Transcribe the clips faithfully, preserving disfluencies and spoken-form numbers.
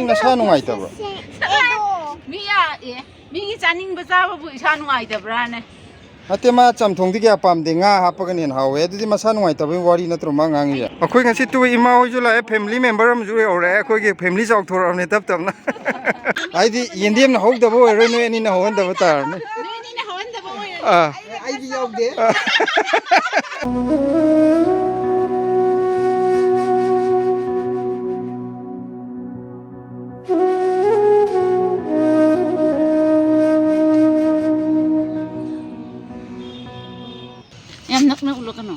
ꯅꯁꯥ ꯅꯨꯡꯉꯥꯏꯇꯕ꯭ꯔꯣ? ꯃꯤ ꯌꯥ-, ꯑꯦ, ꯃꯤꯒꯤ ꯆꯥꯅꯤꯡꯕ ꯆꯥꯕꯕꯨ ꯏꯁꯥ ꯅꯨꯡꯉꯥꯏꯇꯕ꯭ꯔꯥꯅꯦ? ꯅꯠꯇꯦ, ꯃꯥ ꯆꯝꯊꯣꯡꯗꯤ ꯀꯌꯥ ꯄꯥꯝꯗꯦ, ꯉꯥ ꯍꯥꯞꯄꯒꯅ ꯍꯦꯟꯅ ꯍꯥꯎꯋꯦ꯫ ꯑꯗꯨꯗꯤ ꯃꯁꯥ ꯅꯨꯡꯉꯥꯏꯇꯕꯒꯤ ꯋꯥꯔꯤ ꯅꯠꯇ꯭ꯔꯣ ꯃꯥ ꯉꯥꯡꯉꯤꯁꯦ? ꯑꯩꯈꯣꯏ ꯉꯁꯤ ꯇꯨ ꯏꯃꯥ ꯍꯣꯏꯁꯨ ꯂꯥꯛꯑꯦ, family member ꯑꯃꯁꯨ ꯌꯧꯔꯛꯑꯦ꯫ ꯑꯩꯈꯣꯏꯒꯤ family ꯆꯥꯎꯊꯣꯔꯛꯑꯕꯅꯦ ꯇꯞ ꯇꯞꯅ꯫ ꯍꯥꯏꯗꯤ ꯌꯦꯟꯗꯦꯝꯅ ꯍꯧꯗꯕ ꯑꯣꯏꯔꯣꯏ, ꯅꯣꯏ ꯑꯅꯤꯅ ꯍꯧꯍꯟꯗꯕ ꯇꯥꯔꯅꯤ꯫ ꯅꯣꯏ ꯑꯅꯤꯅ ꯍꯧꯍꯟꯗꯕ ꯑꯣꯏꯔꯣꯏ꯫ ꯑꯥ꯫ ꯑꯩꯗꯤ ꯌꯥꯎꯗꯦ꯫ ꯌꯥꯝ ꯅꯛꯅ ꯎꯠꯂꯛꯀꯅꯣ꯫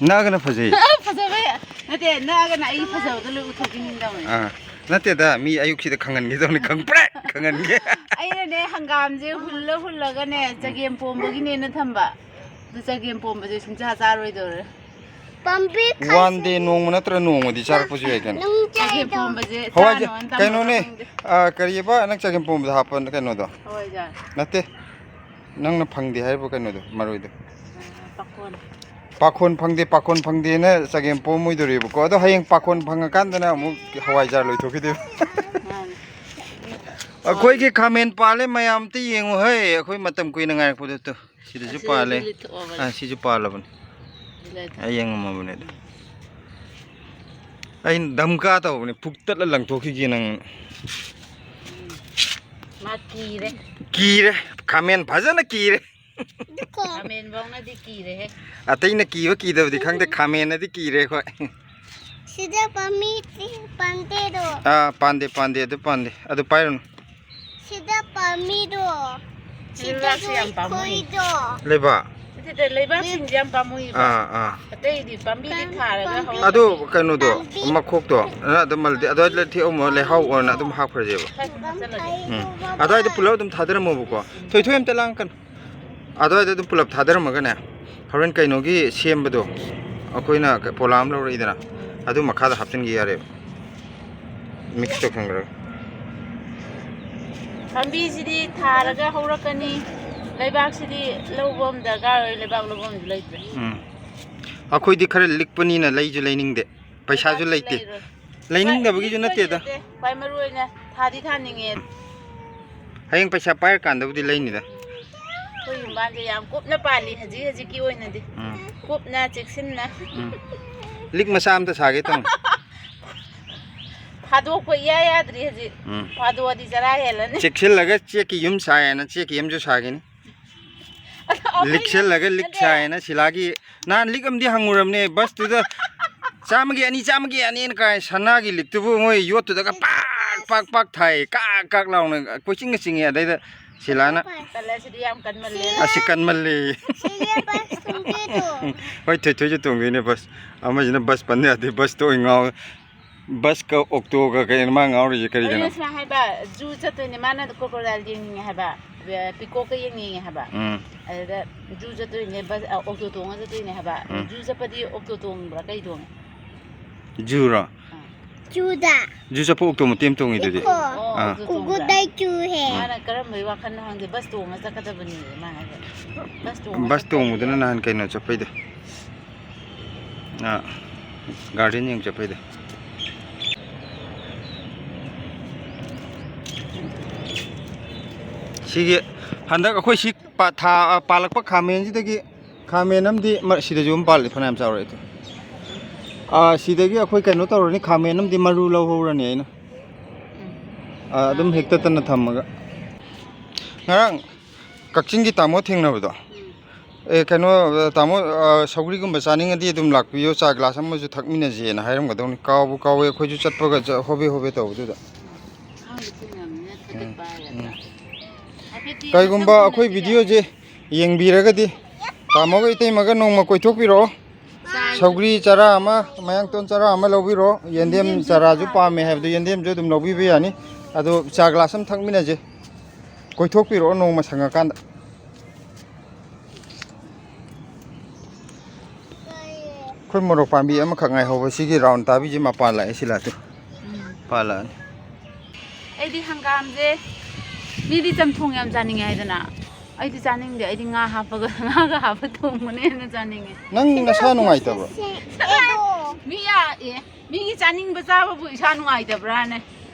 ꯅꯛꯑꯒꯅ ꯐꯖꯩ꯫ ꯐꯖꯕ ꯅꯠꯇꯦ, ꯅꯛꯑꯒꯅ ꯑꯩ ꯐꯖꯕꯗꯣ ꯂꯣꯏ ꯎꯠꯊꯣꯛꯄꯤꯅꯤꯡꯗꯕꯅꯦ꯫ ꯑꯥ, ꯅꯠꯇꯦꯗ, ꯃꯤ ꯑꯌꯨꯛꯁꯤꯗ ꯈꯪꯍꯟꯒꯦ ꯇꯧꯅꯤ, ꯈꯪꯄ꯭ꯔꯦꯛ ꯈꯪꯍꯟꯒꯦ꯫ ꯑꯩꯅꯅꯦ, ꯍꯪꯒꯥꯝꯁꯦ ꯍꯨꯜꯂ ꯍꯨꯜꯂꯒꯅꯦ, ꯆꯒꯦꯝ ꯄꯣꯝꯕꯒꯤꯅꯦꯅ ꯊꯝꯕ꯫ ꯑꯗꯨ ꯆꯒꯦꯝ ꯄꯣꯝꯕꯁꯦ ꯁꯨꯡꯆꯥ ꯆꯥꯔꯣꯏꯗꯧꯔꯦ꯫ ꯄꯥꯝꯕꯤ ꯈꯥꯏꯁꯦ꯫ One day, ꯅꯣꯡꯃ ꯅꯠꯇ꯭ꯔ ꯅꯣꯡꯃꯗꯤ ꯆꯥꯔꯛꯄꯁꯨ ꯌꯥꯏ ꯀꯩꯅꯣ꯫ ꯅꯨꯡ ꯆꯥꯏꯗꯣ꯫ ꯆꯒꯦꯝ ꯄꯣꯝꯕꯁꯦ ꯍꯋꯥꯏꯖꯥ-, ꯆꯥꯅꯣꯅ ꯇꯝꯃꯕ꯭ꯔꯥ ꯀꯩꯅꯣꯅꯦ, ꯈꯪꯗꯦ꯫ ꯑꯥ, ꯀꯔꯤꯑꯕ ꯅꯪ ꯆꯒꯦꯝ ꯄꯣꯝꯕꯗ ꯍꯥꯞꯄ ꯀꯩꯅꯣꯗꯣ? ꯍꯋꯥꯏꯖꯥꯔ꯫ ꯅꯠꯇꯦ, ꯅꯪꯅ ꯐꯪꯗꯦ ꯍꯥꯏꯔꯤꯕ ꯀꯩꯅꯣꯗꯣ, ꯃꯔꯣꯏꯗꯣ꯫ ꯑꯥ, ꯄꯥꯈꯣꯟ꯫ ꯄꯥꯈꯣꯟ ꯐꯪꯗꯦ, ꯄꯥꯈꯣꯟ ꯐꯪꯗꯦꯅ ꯆꯒꯦꯝ ꯄꯣꯝꯃꯣꯏꯗꯣꯔꯤꯕꯀꯣ꯫ ꯑꯗꯣ ꯍꯌꯦꯡ ꯄꯥꯈꯣꯟ ꯐꯪꯉꯀꯥꯟꯗꯅ ꯑꯃꯨꯛ ꯍꯋꯥꯏꯖꯥꯔ ꯂꯣꯏꯊꯣꯛꯈꯤꯗꯣꯏꯕ꯫ ꯃꯥꯅꯦ꯫ ꯑꯩꯈꯣꯏꯒꯤ ꯈꯥꯃꯦꯟ ꯄꯥꯜꯂꯦ ꯃꯌꯥꯝ, ꯑꯝꯇ ꯌꯦꯡꯉꯨ ꯍꯩ, ꯑꯩꯈꯣꯏ ꯃꯇꯝ ꯀꯨꯏꯅ ꯉꯥꯏꯔꯛꯄꯗꯨ ꯇꯨ꯫ ꯁꯤꯗꯁꯨ ꯑꯁꯤꯗꯗꯤ ꯄꯥꯜꯂꯦ꯫ ꯂꯤꯊꯣꯛꯑꯕꯅꯦ꯫ ꯑꯥ, ꯁꯤꯁꯨ ꯄꯥꯜꯂꯕꯅꯦ꯫ ꯂꯤꯊꯣꯛꯑꯦ꯫ ꯑꯩ ꯌꯦꯡꯉꯝꯃꯕꯅꯦ ꯑꯗꯣ꯫ ꯑꯩꯅ ꯗꯝꯀꯥ ꯇꯧꯕꯅꯦ, ꯐꯨꯛꯇꯠꯂ ꯂꯪꯊꯣꯛꯈꯤꯒꯦ ꯅꯪ꯫ ꯃꯥ ꯀꯤꯔꯦ꯫ ꯀꯤꯔꯦ꯫ ꯈꯥꯃꯦꯟ ꯐꯖꯅ ꯀꯤꯔꯦ꯫ ꯈꯥꯃꯦꯟ ꯐꯥꯎꯅꯗꯤ ꯀꯤꯔꯦꯍꯦ꯫ ꯑꯇꯩꯅ ꯀꯤꯕ ꯀꯤꯗꯕꯗꯤ ꯈꯪꯗꯦ, ꯈꯥꯃꯦꯟꯅꯗꯤ ꯀꯤꯔꯦ ꯑꯩꯈꯣꯏ꯫ ꯁꯤꯗ ꯄꯥꯝꯕꯤ ꯄꯥꯟꯗꯦꯗꯣ꯫ ꯑꯥ, ꯄꯥꯟꯗꯦ, ꯄꯥꯟꯗꯦ, ꯑꯗꯨ ꯄꯥꯟꯗꯦ꯫ ꯑꯗꯨ ꯄꯥꯏꯔꯨꯅꯨ꯫ ꯁꯤꯗ ꯄꯥꯝꯕꯤꯗꯣ꯫ ꯁꯤꯗꯁꯨ ꯂꯩꯕꯥꯛꯁꯦ ꯌꯥꯝ ꯄꯥꯝꯃꯨꯏ꯫ ꯈꯣꯏꯗꯣ꯫ ꯂꯩꯕꯥꯛ? ꯅꯠꯇꯦ, ꯂꯩꯕꯥꯛꯁꯤꯡꯁꯦ ꯌꯥꯝ ꯄꯥꯝꯃꯨꯏꯕ꯫ ꯑꯥ, ꯑꯥ꯫ ꯑꯇꯩꯗꯤ ꯄꯥꯝꯕꯤꯗꯤ ꯄꯥꯝ-, ꯊꯥꯔꯒ ꯄꯥꯝꯕꯤ ꯍꯧꯔꯛꯀꯅꯤ꯫ ꯑꯗꯨ ꯀꯩꯅꯣꯗꯣ, ꯄꯥꯝꯕꯤ꯫ ꯃꯈꯣꯛꯇꯣ, ꯅꯪ ꯑꯗꯨꯝ ꯃꯜꯗꯤ-, ꯑꯗꯨꯋꯥꯏꯗ ꯊꯦꯛꯑꯝꯃꯣ, ꯂꯩꯍꯥꯎ ꯑꯣꯏꯅ ꯑꯗꯨꯝ ꯍꯥꯞꯈ꯭ꯔꯁꯦꯕ꯫ ꯈꯔ ꯁꯨꯝ ꯍꯥꯞꯆꯜꯂꯒꯦ꯫ ꯎꯝ꯫ ꯑꯗꯨꯋꯥꯏꯗ ꯄꯨꯂꯞ ꯑꯗꯨꯝ ꯊꯥꯗꯔꯝꯃꯣꯕꯀꯣ꯫ ꯊꯣꯏꯊꯣꯏ ꯑꯝꯇ ꯂꯥꯡꯀꯅꯨ꯫ ꯑꯗꯨꯋꯥꯏꯗ ꯑꯗꯨꯝ ꯄꯨꯂꯞ ꯊꯥꯗꯔꯝꯃꯒꯅꯦ, ꯍꯣꯔꯦꯟ ꯀꯩꯅꯣꯒꯤ ꯁꯦꯝꯕꯗꯣ, ꯑꯩꯈꯣꯏꯅ ꯄꯣꯂꯥ ꯑꯃ ꯂꯧꯔꯛꯏꯗꯅ, ꯑꯗꯨ ꯃꯈꯥꯗ ꯍꯥꯞꯆꯤꯟꯈꯤ ꯌꯥꯔꯦꯕ, mix ꯇꯧꯁꯟꯈ꯭ꯔꯒ꯫ ꯄꯥꯝꯕꯤꯁꯤꯗꯤ ꯊꯥꯔꯒ ꯍꯧꯔꯛꯀꯅꯤ, ꯂꯩꯕꯥꯛꯁꯤꯗꯤ ꯂꯧꯕ ꯑꯃ ꯗꯔꯀꯥꯔ ꯑꯣꯏ, ꯂꯩꯕꯥꯛ ꯂꯧꯕ ꯑꯃꯁꯨ ꯂꯩꯇ꯭ꯔꯦ꯫ ꯎꯝ꯫ ꯑꯩꯈꯣꯏꯗꯤ ꯈꯔ ꯂꯤꯛꯄꯅꯤꯅ ꯂꯩꯁꯨ ꯂꯩꯅꯤꯡꯗꯦ, ꯄꯩꯁꯥꯁꯨ ꯂꯩꯕꯥꯛꯁꯨ ꯂꯩꯇꯦ꯫ ꯂꯩꯔꯣꯏ꯫ ꯂꯩꯅꯤꯡꯗꯕꯒꯤꯁꯨ ꯂꯤꯛꯄꯒꯤ ꯅꯠꯇꯦꯗ꯫ ꯅꯠꯇꯦ꯫ ꯈ꯭ꯋꯥꯏ ꯃꯔꯨ ꯑꯣꯏꯅ ꯊꯥꯗꯤ ꯊꯥꯅꯤꯡꯉꯦ꯫ ꯍꯌꯦꯡ ꯄꯩꯁꯥ ꯄꯥꯏꯔꯀꯥꯟꯗꯕꯨꯗꯤ ꯂꯩꯅꯤꯗ꯫ ꯑꯩꯈꯣꯏ ꯌꯨꯝꯕꯥꯟꯁꯦ ꯌꯥꯝ ꯀꯨꯞꯅ ꯄꯥꯜꯂꯤ ꯍꯧꯖꯤꯛ ꯍꯧꯖꯤꯛꯀꯤ ꯑꯣꯏꯅꯗꯤ꯫ ꯎꯝ꯫ ꯀꯨꯞꯅ ꯆꯦꯛꯁꯤꯟꯅ꯫ ꯎꯝ꯫ ꯂꯤꯛ ꯃꯆꯥ ꯑꯝꯇ ꯁꯥꯒꯦ ꯇꯧꯅꯤ꯫ ꯐꯥꯗꯣꯛꯄ ꯏꯌꯥ ꯌꯥꯗ꯭ꯔꯤ ꯍꯧꯖꯤꯛ꯫ ꯎꯝ꯫ ꯐꯥꯗꯣꯛꯑꯗꯤ ꯆꯔꯥ ꯍꯦꯜꯂꯅꯤ꯫ ꯆꯦꯛꯁꯤꯜꯂꯒ ꯆꯦꯛꯀꯤ ꯌꯨꯝ ꯁꯥꯏꯌꯦꯅ ꯆꯦꯛꯀꯤ ꯌꯨꯝꯁꯨ ꯁꯥꯒꯤꯅꯤ꯫ ꯑꯗꯣ ꯑꯩꯈꯣꯏꯅ ꯂꯤꯛꯁꯤꯜꯂꯒ ꯂꯤꯛ ꯅꯠꯇꯦ꯫ ꯁꯥꯏꯌꯦꯅ ꯁꯤꯂꯥꯒꯤ ꯅꯍꯥꯟ ꯂꯤꯛ ꯑꯃꯗꯤ ꯍꯪꯉꯨꯔꯕꯅꯦ ꯕꯁꯇꯨꯗ꯫ ꯆꯥꯝꯃꯒꯤ ꯑꯅꯤ, ꯆꯥꯝꯃꯒꯤ ꯑꯅꯤꯅ ꯀꯥꯏ ꯁꯅꯥꯒꯤ ꯂꯤꯛꯇꯨꯕꯨ ꯃꯣꯏ ꯌꯣꯠꯇꯨꯗꯒ ꯄꯥꯛ ꯄꯥꯛ ꯄꯥꯛ ꯊꯥꯏ꯫ ꯀꯥꯛ ꯀꯥꯛ ꯂꯥꯎꯅ ꯀꯣꯏꯆꯤꯡꯒ ꯆꯤꯡꯉꯦ꯫ ꯑꯗꯩꯗ ꯁꯤꯂꯥꯅ, ꯇꯜꯂꯦ, ꯁꯤꯗꯤ ꯌꯥꯝ ꯀꯟꯃꯜꯂꯦ꯫ "ꯑꯁꯤ ꯀꯟꯃꯜꯂꯦ"꯫ ꯁꯤꯗꯤ ꯕꯁ ꯇꯣꯡꯗꯣꯏꯗꯣ꯫ ꯍꯣꯏ, ꯊꯣꯏꯊꯣꯏꯁꯨ ꯇꯣꯡꯗꯣꯏꯅꯦ ꯕꯁ꯫ ꯑꯃꯁꯤꯅ ꯕꯁ ꯄꯟ ꯌꯥꯗꯦ, ꯕꯁꯇ ꯑꯣꯏ ꯉꯥꯎꯋꯦ꯫ ꯕꯁꯀ ꯑꯣꯛꯇꯣꯒ ꯀꯩꯅꯣ ꯃꯥ ꯉꯥꯎꯔꯤꯁꯦ ꯀꯔꯤꯒꯤꯅꯣ? ꯑꯩꯅ ꯁꯨꯃꯥꯏꯅ ꯍꯥꯏꯕ, ꯖꯨ ꯆꯠꯇꯣꯏꯅꯦ, ꯃꯥꯅ ꯀ꯭ꯔꯣꯀꯣꯗꯥꯏꯜ ꯌꯦꯡꯅꯤꯡꯉꯦ ꯍꯥꯏꯕ, ꯑ, ꯄꯤꯀꯣꯛꯀ ꯌꯦꯡꯅꯤꯡꯉꯦ ꯍꯥꯏꯕ꯫ ꯎꯝ꯫ ꯑꯗꯨꯗ ꯖꯨ ꯆꯠꯇꯣꯏꯅꯦ, ꯕꯁ, ꯑ, ꯑꯣꯛꯇꯣ ꯇꯣꯡꯉ ꯆꯠꯇꯣꯏꯅꯦ ꯍꯥꯏꯕ꯫ ꯎꯝ꯫ ꯖꯨ ꯆꯠꯄꯗꯤ ꯑꯣꯛꯇꯣ ꯇꯣꯡꯕ꯭ꯔꯥ, ꯀꯩ ꯇꯣꯡꯉꯦ? ꯖꯨꯔꯣ? ꯑꯥ꯫ ꯖꯨꯗ꯫ ꯖꯨ ꯆꯠꯄ ꯑꯣꯛꯇꯣ ꯃꯇꯦꯛ ꯑꯃ ꯇꯣꯡꯉꯤꯗꯨꯗꯤ꯫ ꯏꯀꯣ꯫ ꯑꯣ, ꯑꯥ꯫ ꯑꯣꯛꯇꯣ ꯇꯣꯡꯕ꯭ꯔꯥ? ꯀꯨꯀꯨꯗꯥꯏ ꯆꯨ ꯍꯦ꯫ ꯃꯥꯅ ꯀꯔꯝꯕꯩ ꯋꯥꯈꯜꯅꯣ ꯈꯪꯗꯦ, ꯕꯁ ꯇꯣꯡꯉ ꯆꯠꯀꯗꯕꯅꯤ ꯃꯥ ꯍꯥꯏꯁꯦ꯫ ꯕꯁ ꯇꯣꯡꯉ ꯕꯁ ꯆꯠꯄ ꯇꯣꯡꯕꯗꯨꯅ ꯍꯩꯕ꯭ꯔꯥ? ꯅꯍꯥꯟ ꯀꯩꯅꯣ ꯆꯠꯄꯩꯗꯣ꯫ ꯑꯥ, ꯒꯥꯔꯗꯦꯟ ꯌꯦꯡ ꯆꯠꯄꯩꯗꯣ꯫ ꯁꯤꯒꯤ ꯍꯟꯗꯛ ꯑꯩꯈꯣꯏ ꯁꯤ ꯄꯥ-, ꯊꯥ-, ꯄꯥꯜꯂꯛꯄ ꯈꯥꯃꯦꯟꯁꯤꯗꯒꯤ ꯈꯥꯃꯦꯟ ꯑꯃꯗꯤ ꯃ-, ꯁꯤꯗꯁꯨ ꯑꯃ ꯄꯥꯜꯂꯤ, ꯐꯅꯌꯥꯝ ꯆꯥꯎꯔꯛꯑꯦ ꯑꯗꯨ꯫ ꯑꯥ, ꯁꯤꯗꯒꯤ ꯑꯩꯈꯣꯏ ꯀꯩꯅꯣ ꯇꯧꯔꯅꯤ, ꯈꯥꯃꯦꯟ ꯑꯃꯗꯤ ꯃꯔꯨ ꯂꯧꯍꯧꯔꯅꯤ ꯑꯩꯅ꯫ ꯑꯥ, ꯑꯗꯨꯝ ꯍꯦꯛꯇꯠꯇꯅ ꯊꯝꯃꯒ꯫ ꯉꯔꯥꯡ ꯀꯛꯆꯤꯡꯒꯤ ꯇꯥꯃꯣ ꯊꯦꯡꯅꯕꯗꯣ꯫ ꯑꯦ, ꯀꯩꯅꯣ, ꯇꯥꯃꯣ, ꯑ, ꯁꯧꯒ꯭ꯔꯤꯒꯨꯝꯕ ꯆꯥꯅꯤꯡꯉꯗꯤ ꯑꯗꯨꯝ ꯂꯥꯛꯄꯤꯌꯣ, ꯆꯥ ꯒ꯭ꯂꯥꯁ ꯑꯃꯁꯨ ꯊꯛꯃꯤꯟꯅꯁꯦꯅ ꯍꯥꯏꯔꯝꯒꯗꯧꯅꯤ꯫ ꯀꯥꯎꯕꯨ ꯀꯥꯎꯋꯦ, ꯑꯩꯈꯣꯏꯁꯨ ꯆꯠꯄꯒ ꯆ-, ꯍꯣꯕꯦ ꯍꯣꯕꯦ ꯇꯧꯕꯗꯨꯗ꯫ ꯎꯝ, ꯎꯝ꯫ ꯍꯥꯏꯐꯦꯠꯇꯤ ꯀꯩꯒꯨꯝꯕ ꯃꯁꯛ ꯑꯩꯈꯣꯏ ꯈꯪꯕꯅꯤꯗ꯫ ꯚꯤꯗꯤꯑꯣꯁꯦ ꯌꯦꯡꯕꯤꯔꯒꯗꯤ ꯇꯥꯃꯣꯒ ꯏꯇꯩꯃꯒ ꯅꯣꯡꯃ ꯀꯣꯏꯊꯣꯛꯄꯤꯔꯛꯑꯣ꯫ ꯆꯥꯔꯁꯤ꯫ ꯁꯧꯒ꯭ꯔꯤ ꯆꯔꯥ ꯑꯃ, ꯃꯌꯥꯡꯇꯣꯟ ꯆꯔꯥ ꯑꯃ ꯂꯧꯕꯤꯔꯣ꯫ ꯌꯦꯟꯗꯦꯝ ꯌꯦꯟꯗꯦꯝꯁꯨ ꯆꯔꯥꯁꯨ ꯊꯥꯕꯅꯦ꯫ ꯄꯥꯝꯃꯦ ꯍꯥꯏꯕꯗꯣ ꯌꯦꯟꯗꯦꯝꯁꯨ ꯑꯗꯨꯝ ꯂꯧꯕꯤꯕ ꯌꯥꯅꯤ꯫ ꯑꯗꯣ ꯆꯥ ꯒ꯭ꯂꯥꯁ ꯑꯃ ꯊꯛꯃꯤꯟꯅꯁꯦ꯫ ꯀꯣꯏꯊꯣꯛꯄꯤꯔꯛꯑꯣ ꯅꯣꯡꯃ ꯁꯪꯉꯀꯥꯟꯗ꯫ ꯑꯩꯈꯣꯏ ꯃꯣꯔꯣꯛ ꯄꯥꯝꯕꯤ ꯑꯃꯈꯛ ꯉꯥꯏꯍꯧꯕ ꯁꯤꯒꯤ ꯔꯥꯎꯟ ꯇꯥꯕꯤꯁꯦ ꯃꯄꯥꯟ ꯂꯥꯛꯑꯦ, ꯁꯤ ꯂꯥꯛꯇꯣ꯫ ꯎꯝ꯫ ꯄꯥꯜꯂꯛꯑꯅꯤ꯫ ꯑꯩꯗꯤ ꯍꯪꯒꯥꯝꯁꯦ, ꯃꯤꯗꯤ ꯆꯝꯊꯣꯡ ꯌꯥꯝ ꯆꯥꯅꯤꯡꯉꯦ ꯍꯥꯏꯗꯅ, ꯑꯩꯗꯤ ꯆꯥꯅꯤꯡꯗꯦ꯫ ꯑꯩꯗꯤ ꯉꯥ ꯍꯥꯞꯄꯒ, ꯉꯥꯒ ꯍꯥꯞꯄ ꯊꯣꯡꯕꯅ ꯍꯦꯟꯅ ꯆꯥꯅꯤꯡꯉꯦ꯫ ꯅꯪ ꯅꯁꯥ ꯅꯨꯡꯉꯥꯏꯇꯕ꯭ꯔꯣ? ꯃꯤ ꯌꯥ-, ꯑꯦ, ꯃꯤꯒꯤ ꯆꯥꯅꯤꯡꯕ ꯆꯥꯕꯕꯨ ꯏꯁꯥ ꯅꯨꯡꯉꯥꯏꯇꯕ꯭ꯔꯥꯅꯦ?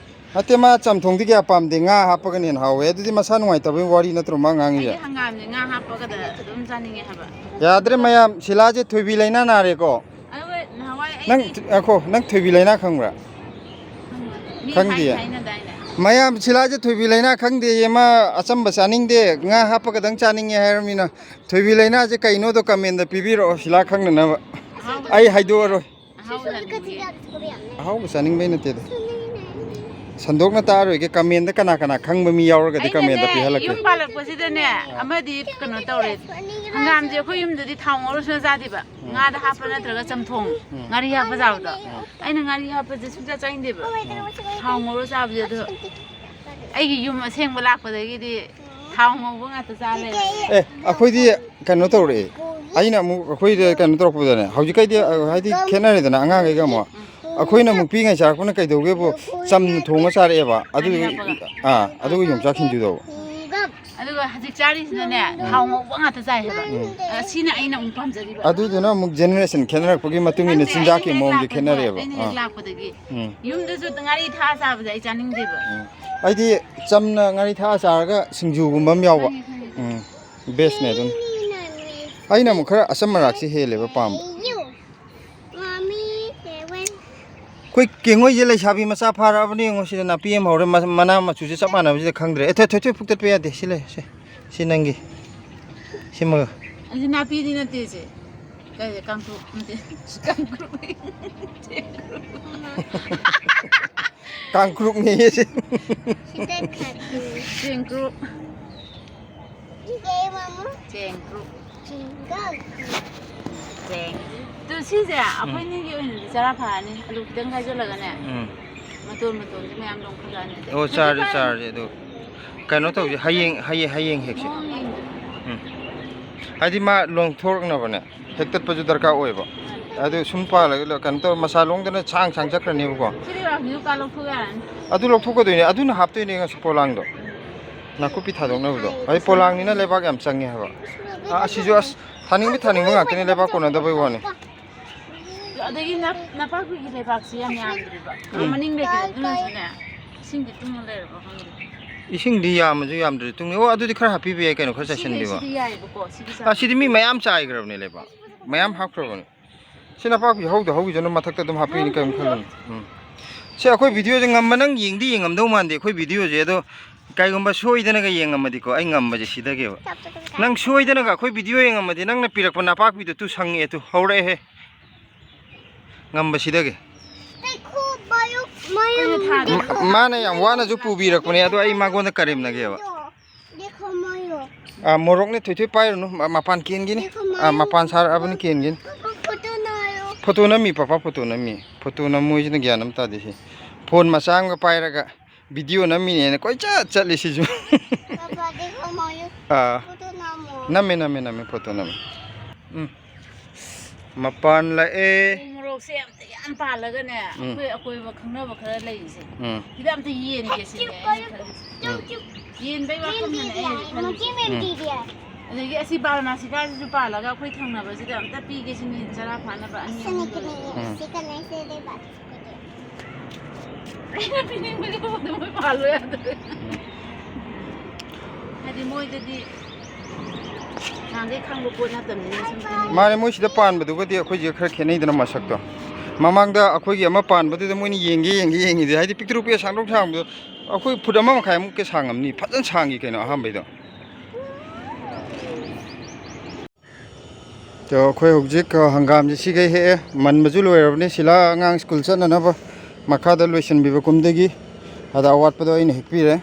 ꯅꯠꯇꯦ, ꯃꯥ ꯆꯝꯊꯣꯡꯗꯤ ꯀꯌꯥ ꯄꯥꯝꯗꯦ, ꯉꯥ ꯍꯥꯞꯄꯒꯅ ꯍꯦꯟꯅ ꯍꯥꯎꯋꯦ꯫ ꯑꯗꯨꯗꯤ ꯃꯁꯥ ꯅꯨꯡꯉꯥꯏꯇꯕꯒꯤ ꯋꯥꯔꯤ ꯅꯠꯇ꯭ꯔꯣ ꯃꯥ ꯉꯥꯡꯉꯤꯁꯦ? ꯑꯩꯗꯤ ꯍꯪꯒꯥꯝꯁꯦ ꯉꯥ ꯍꯥꯞꯄꯒꯗ ꯑꯗꯨꯝ ꯆꯥꯅꯤꯡꯉꯦ ꯍꯥꯏꯕ꯫ ꯌꯥꯗ꯭ꯔꯦ ꯃꯌꯥꯝ, ꯁꯤꯂꯥꯁꯦ ꯊꯣꯏꯕꯤ ꯂꯥꯏꯅꯥ ꯅꯥꯔꯦꯀꯣ꯫ ꯑꯗꯨꯒ ꯅꯍꯥꯟꯋꯥꯏ ꯑꯩꯗꯤ ꯅꯪ, ꯉꯥꯏꯈꯣ, ꯅꯪ ꯊꯣꯏꯕꯤ ꯂꯥꯏꯅꯥ ꯈꯪꯕ꯭ꯔꯥ? ꯃꯤ ꯈꯪꯗꯤꯌꯦ꯫ ꯍꯥꯏ ꯍꯥꯏꯅꯗꯥꯏꯅꯦ? ꯃꯌꯥꯝ ꯁꯤꯂꯥꯁꯦ ꯊꯣꯏꯕꯤ ꯂꯥꯏꯅꯥ ꯈꯪꯗꯦꯌꯦ, ꯃꯥ ꯑꯆꯝꯕ ꯆꯥꯅꯤꯡꯗꯦ, ꯉꯥ ꯍꯥꯞꯄꯒꯗꯪ ꯆꯥꯅꯤꯡꯉꯦ ꯍꯥꯏꯔꯃꯤꯅ꯫ ꯊꯣꯏꯕꯤ ꯂꯥꯏꯅꯥꯁꯦ ꯀꯩꯅꯣꯗꯣ comment ꯄꯤꯕꯤꯔꯛꯑꯣ ꯁꯤꯂꯥ ꯈꯪꯅꯅꯕ꯫ ꯑꯍꯥꯎꯕ ꯑꯩ ꯍꯥꯏꯗꯣꯛꯑꯔꯣꯏ꯫ ꯑꯍꯥꯎꯕ ꯆꯥꯅꯤꯡꯉꯦ꯫ ꯑꯍꯥꯎꯕ ꯆꯥꯅꯤꯡꯕꯩ ꯅꯠꯇꯦꯗ꯫ ꯁꯟꯗꯣꯛꯅ ꯇꯥꯔꯣꯏꯒꯦ, comment ꯀꯅꯥ ꯀꯅꯥ ꯈꯪꯕ ꯃꯤ ꯌꯥꯎꯔꯒꯗꯤ comment ꯑꯩꯅꯅꯦ, ꯄꯤꯍꯜꯂꯛꯀꯦ꯫ ꯌꯨꯝ ꯄꯥꯜꯂꯛꯄꯁꯤꯗꯅꯦ, ꯑꯃꯗꯤ ꯀꯩꯅꯣ ꯇꯧꯔꯦ, ꯍꯪꯒꯥꯝꯁꯦ ꯑꯩꯈꯣꯏ ꯌꯨꯝꯗꯗꯤ ꯊꯥꯎ ꯉꯧꯔ ꯁꯨꯡꯆꯥ ꯆꯥꯗꯦꯕ꯫ ꯎꯝ꯫ ꯉꯥꯗ ꯍꯥꯞꯄ ꯅꯠꯇ꯭ꯔꯒ ꯆꯝꯊꯣꯡ, ꯎꯝ꯫ ꯉꯥꯔꯤ ꯍꯥꯞꯄ ꯆꯥꯕꯗꯣ꯫ ꯎꯝ꯫ ꯑꯩꯅ ꯉꯥꯔꯤ ꯍꯥꯞꯄꯁꯦ ꯁꯨꯡꯆꯥ ꯆꯥꯅꯤꯡꯗꯦꯕ꯫ ꯎꯝ꯫ ꯊꯥꯎ ꯉꯧꯔ ꯆꯥꯕꯁꯦ ꯑꯗꯣ ꯑꯩꯒꯤ ꯌꯨꯝ ꯑꯁꯦꯡꯕ ꯂꯥꯛꯄꯗꯒꯤꯗꯤ ꯊꯥꯎ ꯉꯧꯕ ꯉꯥꯛꯇ ꯆꯥ ꯂꯩꯔꯦ꯫ ꯑꯦ, ꯑꯩꯈꯣꯏꯗꯤ ꯀꯩꯅꯣ ꯇꯧꯔꯛꯑꯦ꯫ ꯑꯩꯅ ꯑꯃꯨꯛ ꯑꯩꯈꯣꯏꯗ ꯀꯩꯅꯣ ꯇꯧꯔꯛꯄꯗꯅꯦ, ꯍꯧꯖꯤꯛꯀꯩꯗꯤ, ꯑ, ꯍꯥꯏꯗꯤ ꯈꯦꯠꯅꯔꯦꯗꯅ ꯑꯉꯥꯡꯈꯩꯒ ꯑꯃꯨꯛ꯫ ꯑꯩꯈꯣꯏꯅ ꯑꯃꯨꯛ ꯄꯤꯛꯏꯉꯩ ꯆꯥꯔꯛꯄꯅ ꯀꯩꯗꯧꯒꯦꯕꯨ, ꯆꯝꯅ ꯊꯣꯡꯉ ꯆꯥꯔꯛꯑꯦꯕ꯫ ꯑꯗꯨ, ꯉꯥꯔꯤ ꯍꯥꯞꯄꯒ꯫ ꯑꯥ, ꯑꯗꯨꯒ ꯌꯣꯡꯆꯥꯛ ꯁꯤꯡꯖꯨ ꯇꯧꯕ꯫ ꯑꯗꯨꯒ ꯍꯧꯖꯤꯛ ꯆꯥꯔꯤꯁꯤꯅꯅꯦ, ꯎꯝ꯫ ꯊꯥꯎ ꯉꯧꯕ ꯉꯥꯛꯇ ꯆꯥꯏ ꯍꯥꯏꯕ꯫ ꯎꯝ꯫ ꯑ, ꯁꯤꯅ ꯑꯩꯅ ꯑꯃꯨꯛ ꯄꯥꯝꯖꯔꯤꯕ꯫ ꯑꯗꯨꯗꯨꯅ ꯑꯃꯨꯛ generation ꯈꯦꯠꯅꯔꯛꯄꯒꯤ ꯃꯇꯨꯡ ꯏꯟꯅ ꯈꯪꯗꯦ, ꯆꯤꯟꯖꯥꯛꯀꯤ ꯑꯩꯅ ꯍꯦꯛ ꯃꯑꯣꯡꯁꯦ ꯂꯥꯛꯄꯗꯣ, ꯈꯦꯠꯅꯔꯛꯑꯦꯕ꯫ ꯑꯩꯅ ꯍꯦꯛ ꯑꯥ꯫ ꯂꯥꯛꯄꯗꯒꯤ ꯎꯝ꯫ ꯌꯨꯝꯗꯁꯨ ꯉꯥꯔꯤ ꯊꯥꯛꯑ ꯆꯥꯕꯁꯦ ꯑꯩ ꯆꯥꯅꯤꯡꯗꯦꯕ꯫ ꯎꯝ꯫ ꯑꯩꯗꯤ ꯆꯝꯅ ꯉꯥꯔꯤ ꯊꯥꯛꯑ ꯆꯥꯔꯒ ꯁꯤꯡꯖꯨꯒꯨꯝꯕ ꯑꯃ ꯌꯥꯎꯕ꯫ ꯈꯪꯉꯦ, ꯈꯪꯉꯦ꯫ ꯎꯝ꯫ Bestꯅꯦ ꯑꯗꯨꯝ꯫ ꯑꯩꯅ ꯑꯃꯨꯛ ꯈꯔ ꯑꯆꯝ ꯑꯔꯥꯛꯁꯦ ꯍꯦꯜꯂꯦꯕ ꯄꯥꯝꯕ꯫ ꯑꯩꯈꯣꯏ ꯀꯦꯡꯉꯣꯏꯁꯦ ꯂꯩꯁꯥꯕꯤ ꯃꯆꯥ ꯐꯥꯔꯛꯑꯕꯅꯦ ꯌꯦꯡꯉꯣ꯫ ꯁꯤꯗ ꯅꯥꯄꯤ ꯑꯃ ꯍꯧꯔꯦ, ꯃ-, ꯃꯅꯥ ꯃꯆꯨꯁꯦ ꯆꯞ ꯃꯥꯟꯅꯕꯁꯤꯗ ꯈꯪꯗ꯭ꯔꯦ꯫ ꯑꯦ, ꯊꯣꯏ, ꯊꯣꯏ, ꯊꯣꯏ, ꯐꯨꯛꯇꯠꯄ ꯌꯥꯗꯦ꯫ ꯁꯤ ꯂꯩ, ꯁꯤ, ꯁꯤ ꯅꯪꯒꯤ꯫ ꯁꯤꯃꯒ꯫ ꯑꯁꯤ ꯅꯥꯄꯤꯗꯤ ꯅꯠꯇꯦ ꯁꯦ꯫ ꯀꯩ, ꯀꯥꯡꯇ꯭ꯔꯨꯛ ꯅꯠꯇꯦ꯫ ꯀꯥꯡꯇ꯭ꯔꯨꯛ꯫ ꯀꯥꯡꯀ꯭ꯔꯨꯛꯅꯦꯌꯦ ꯁꯤ꯫ ꯆꯦꯡꯀ꯭ꯔꯨꯞ꯫ ꯆꯦꯡꯀ꯭ꯔꯨꯞ꯫ ꯆꯦꯡ꯫ ꯑꯗꯨ ꯁꯤꯁꯦ ꯎꯝ꯫ ꯑꯩꯈꯣꯏꯅꯤꯒꯤ ꯑꯣꯏꯅꯗꯤ ꯆꯔꯥ ꯐꯔꯅꯤ꯫ ꯑꯂꯨ ꯈꯤꯇꯪ ꯈꯥꯏꯖꯤꯜꯂꯒꯅꯦ꯫ ꯎꯝ꯫ ꯃꯇꯣꯟ ꯃꯇꯣꯟꯁꯦ ꯃꯌꯥꯝ ꯂꯣꯡꯈꯠꯂꯛꯑꯅꯤ꯫ ꯑꯣ, ꯆꯥꯔꯁꯦ, ꯆꯥꯔꯁꯦ꯫ ꯑꯗꯨ ꯀꯩꯅꯣ ꯇꯧꯁꯦ, ꯍꯌꯦꯡ, ꯍꯌꯦꯡ, ꯍꯌꯦꯡ ꯍꯦꯛꯁꯦ꯫ ꯃꯑꯣꯡ ꯌꯦꯡꯁꯦ꯫ ꯎꯝ꯫ ꯍꯥꯏꯗꯤ ꯃꯥ ꯂꯣꯡꯊꯣꯔꯛꯅꯕꯅꯦ꯫ ꯍꯦꯛꯇꯠꯄꯁꯨ ꯗꯔꯀꯥꯔ ꯑꯣꯏꯕ꯫ ꯑꯗꯨ ꯁꯨꯝ ꯄꯥꯜꯂꯒ ꯀꯩꯅꯣ ꯇꯧꯔ ꯃꯁꯥ ꯂꯣꯡꯗꯅ ꯁꯥꯡ ꯁꯥꯡ ꯆꯠꯈ꯭ꯔꯅꯦꯕꯀꯣ꯫ ꯁꯤ ꯂꯩꯕꯥꯛꯁꯤꯁꯨ ꯀꯥ ꯂꯧꯊꯣꯛ ꯌꯥꯔꯅꯤ꯫ ꯑꯗꯨ ꯂꯧꯊꯣꯛꯀꯗꯣꯏꯅꯦ, ꯑꯗꯨꯅ ꯍꯥꯞꯇꯣꯏꯅꯦ ꯉꯁꯤ ꯄꯣꯂꯥꯡꯗꯣ꯫ ꯅꯥꯀꯨꯞꯄꯤ ꯊꯥꯗꯣꯛꯅꯕꯗꯣ꯫ ꯑꯩ ꯄꯣꯂꯥꯡꯅꯤꯅ ꯂꯩꯕꯥꯛ ꯌꯥꯝ ꯆꯪꯉꯦ ꯍꯥꯏꯕ꯫ ꯑꯥ, ꯑꯁꯤꯁꯨ ꯑꯁ ꯊꯥꯅꯤꯡꯕ ꯊꯥꯅꯤꯡꯕ ꯉꯥꯛꯇꯅꯦ, ꯂꯩꯕꯥꯛ ꯀꯣꯟꯅꯗꯕꯩ ꯋꯥꯅꯤ꯫ ꯑꯗꯒꯤ ꯅꯞ-, ꯅꯄꯥꯛꯄꯤꯒꯤ ꯂꯩꯕꯥꯛꯁꯤ ꯌꯥꯝ ꯌꯥꯝꯗ꯭ꯔꯤꯕ꯫ ꯎꯝ꯫ ꯃꯅꯤꯡꯗꯒꯤ ꯑꯗꯨꯅꯁꯨꯅꯦ꯫ ꯏꯁꯤꯡꯗꯤ ꯇꯨꯡꯅ ꯂꯩꯔꯕ ꯈꯪꯗꯦ꯫ ꯏꯁꯤꯡꯗꯤ ꯌꯥꯝꯃꯁꯨ ꯌꯥꯝꯗ꯭ꯔꯁꯨ ꯇꯨꯡꯅꯤ꯫ ꯑꯣ, ꯑꯗꯨꯗꯤ ꯈꯔ ꯍꯥꯞꯄꯤꯕ ꯌꯥꯏ ꯀꯩꯅꯣ, ꯈꯔ ꯁꯤꯗꯤ, ꯆꯥꯏꯁꯤꯟꯕꯤꯕ꯫ ꯁꯤꯗꯤ ꯌꯥꯏꯌꯦꯕꯀꯣ, ꯁꯤꯗꯤ ꯑꯥ, ꯁꯤꯗꯤ ꯃꯤ ꯃꯌꯥꯝ ꯆꯥꯏꯈ꯭ꯔꯕꯅꯦ ꯂꯩꯕꯥꯛ꯫ ꯃꯌꯥꯝ ꯍꯥꯞꯈ꯭ꯔꯕꯅꯦ꯫ ꯁꯤ ꯅꯄꯥꯛꯄꯤ ꯍꯧꯗ ꯍꯧꯈꯤꯁꯅꯨ, ꯃꯊꯛꯇ ꯑꯗꯨꯝ ꯍꯥꯞꯄꯤꯅꯤ, ꯀꯔꯤꯝ ꯈꯜꯂꯨꯅꯨ꯫ ꯎꯝ꯫ ꯁꯤ ꯑꯩꯈꯣꯏ ꯚꯤꯗꯤꯑꯣꯁꯦ ꯉꯝꯕ, ꯅꯪ ꯌꯦꯡꯗꯤ ꯌꯦꯡꯉꯝꯗꯧ ꯃꯥꯟꯗꯦ ꯑꯩꯈꯣꯏ ꯚꯤꯗꯤꯑꯣꯁꯦ, ꯑꯗꯣ ꯀꯩꯒꯨꯝꯕ ꯁꯣꯏꯗꯅꯒ ꯌꯦꯡꯉꯝꯃꯗꯤꯀꯣ, ꯑꯩ ꯉꯝꯕꯁꯦ ꯁꯤꯗꯒꯦꯕ꯫ ꯅꯪ ꯁꯣꯏꯗꯅꯒ ꯑꯩꯈꯣꯏ ꯚꯤꯗꯤꯑꯣ ꯌꯦꯡꯉꯝꯃꯗꯤ, ꯅꯪꯅ ꯄꯤꯔꯛꯄ ꯅꯄꯥꯛꯄꯤꯗꯣ ꯇꯨ ꯁꯪꯉꯛꯑꯦ ꯇꯨ, ꯍꯧꯔꯛꯑꯦꯍꯦ꯫ ꯉꯝꯕꯁꯤꯗꯒꯤ꯫ ꯃꯥ-, ꯃꯥꯅ ꯌꯥꯝ ꯋꯥꯅꯁꯨ ꯄꯨꯕꯤꯔꯛꯄꯅꯦ, ꯑꯗꯣ ꯑꯩ ꯃꯉꯣꯟꯗ ꯀꯔꯦꯝꯅꯒꯦꯕ꯫ ꯑꯥ, ꯃꯣꯔꯣꯛꯅꯦ, ꯊꯣꯏꯊꯣꯏ ꯄꯥꯏꯔꯨꯅꯨ, ꯃ-, ꯃꯄꯥꯟ ꯀꯦꯟꯒꯤꯅꯤ꯫ ꯑꯥ, ꯃꯄꯥꯟ ꯁꯥꯔꯛꯑꯕꯅꯤ, ꯀꯦꯟꯒꯤꯅꯤ꯫ ꯐꯣꯇꯣ ꯅꯝꯃꯤ, ꯄꯄꯥ ꯐꯣꯇꯣ ꯅꯝꯃꯤ꯫ ꯐꯣꯇꯣ ꯅꯝꯃꯣꯏꯁꯤꯅ ꯒ꯭ꯌꯥꯟ ꯑꯃ ꯇꯥꯗꯦ ꯁꯤ꯫ ꯐꯣꯟ ꯃꯆꯥ ꯑꯃꯒ ꯄꯥꯏꯔꯒ ꯚꯤꯗꯤꯑꯣ ꯅꯝꯃꯤꯅꯦꯅ ꯀꯣꯏꯆꯠ ꯆꯠꯂꯤ ꯁꯤꯁꯨ꯫ ꯑꯥ꯫ ꯅꯝꯃꯦ, ꯅꯝꯃꯦ, ꯅꯝꯃꯦ, ꯐꯣꯇꯣ ꯅꯝꯃꯦ꯫ ꯎꯝ꯫ ꯃꯄꯥꯟ ꯂꯥꯛꯑꯦ꯫ ꯎ ꯃꯣꯔꯣꯛꯁꯦ ꯑꯝꯇ ꯌꯥꯝ ꯄꯥꯜꯂꯒꯅꯦ, ꯎꯝ꯫ ꯑꯩꯈꯣꯏ ꯑꯀꯣꯏꯕ ꯈꯪꯅꯕ ꯈꯔ ꯂꯩꯔꯤꯁꯦ꯫ ꯎꯝ꯫ ꯁꯤꯗ ꯑꯝꯇ ꯌꯦꯟꯒꯦ ꯁꯤꯅꯦ ꯑꯩꯅ ꯈꯜꯂꯤꯁꯦ꯫ ꯎꯝ꯫ ꯌꯦꯟꯕꯩ ꯋꯥꯈꯜꯗꯅꯦ ꯑꯩꯅ ꯈꯜꯂꯤꯁꯦ꯫ ꯎꯝ꯫ ꯑꯗꯒꯤ ꯑꯁꯤ ꯕꯥꯔꯃꯥꯁꯤꯀꯥꯁꯤꯁꯨ ꯄꯥꯜꯂꯒ ꯑꯩꯈꯣꯏ ꯊꯪꯅꯕꯁꯤꯗ ꯑꯝꯇ ꯄꯤꯒꯦ ꯁꯤꯅꯤ, ꯆꯔꯥ ꯐꯥꯅꯕ ꯑꯅꯤ ꯑꯍꯨꯝ ꯂꯣꯏꯔꯦ꯫ ꯎꯝ꯫ ꯑꯩꯅ ꯄꯤꯅꯤꯡꯕꯗꯤ ꯃꯣꯏ ꯄꯥꯜꯂꯣ ꯌꯥꯗ꯭ꯔꯦ꯫ ꯍꯥꯏꯗꯤ ꯃꯣꯏꯗꯗꯤ ꯅꯍꯥꯟꯗꯩ ꯈꯪꯕ ꯄꯣꯠ ꯅꯠꯇꯕꯅꯤꯅ ꯁꯨꯝ ꯄꯤꯅꯤꯡꯕ꯫ ꯃꯥꯅꯦ, ꯃꯣꯏ ꯁꯤꯗ ꯄꯥꯟꯕꯗꯨꯒꯗꯤ ꯑꯩꯈꯣꯏꯁꯦ ꯈꯔ ꯈꯦꯠꯅꯩꯗꯅ ꯃꯁꯛꯇꯣ꯫ ꯃꯃꯥꯡꯗ ꯑꯩꯈꯣꯏꯒꯤ ꯑꯃ ꯄꯥꯟꯕꯗꯨꯗ ꯃꯣꯏꯅ ꯌꯦꯡꯒꯦ, ꯌꯦꯡꯒꯦ, ꯌꯦꯡꯉꯤꯁꯦ, ꯍꯥꯏꯗꯤ ꯄꯤꯛꯇ꯭ꯔꯨ ꯄꯤꯛꯑ ꯁꯥꯡꯗ꯭ꯔꯣꯛ ꯁꯥꯡꯕꯗꯣ, ꯑꯩꯈꯣꯏ ꯐꯨꯠ ꯑꯃ ꯃꯈꯥꯏꯃꯨꯛꯀꯤ ꯁꯥꯡꯉꯝꯅꯤ, ꯐꯖꯅ ꯁꯥꯡꯉꯤ ꯀꯩꯅꯣ ꯑꯍꯥꯟꯕꯩꯗꯣ꯫ ꯑꯗꯣ ꯑꯩꯈꯣꯏ ꯍꯧꯖꯤꯛ, ꯑ, ꯍꯪꯒꯥꯝꯁꯦ ꯁꯤꯈꯩ ꯍꯦꯛꯑꯦ, ꯃꯟꯕꯁꯨ ꯂꯣꯏꯔꯕꯅꯤ꯫ ꯁꯤꯂꯥ ꯑꯉꯥꯡ ꯁ꯭ꯀꯨꯜ ꯆꯠꯅꯅꯕ ꯃꯈꯥꯗ ꯂꯣꯏꯁꯤꯟꯕꯤꯕ ꯀꯨꯝꯗꯒꯤ, ꯑꯗ ꯑꯋꯥꯠꯄꯗꯣ ꯑꯩꯅ ꯍꯦꯛꯄꯤꯔꯦ꯫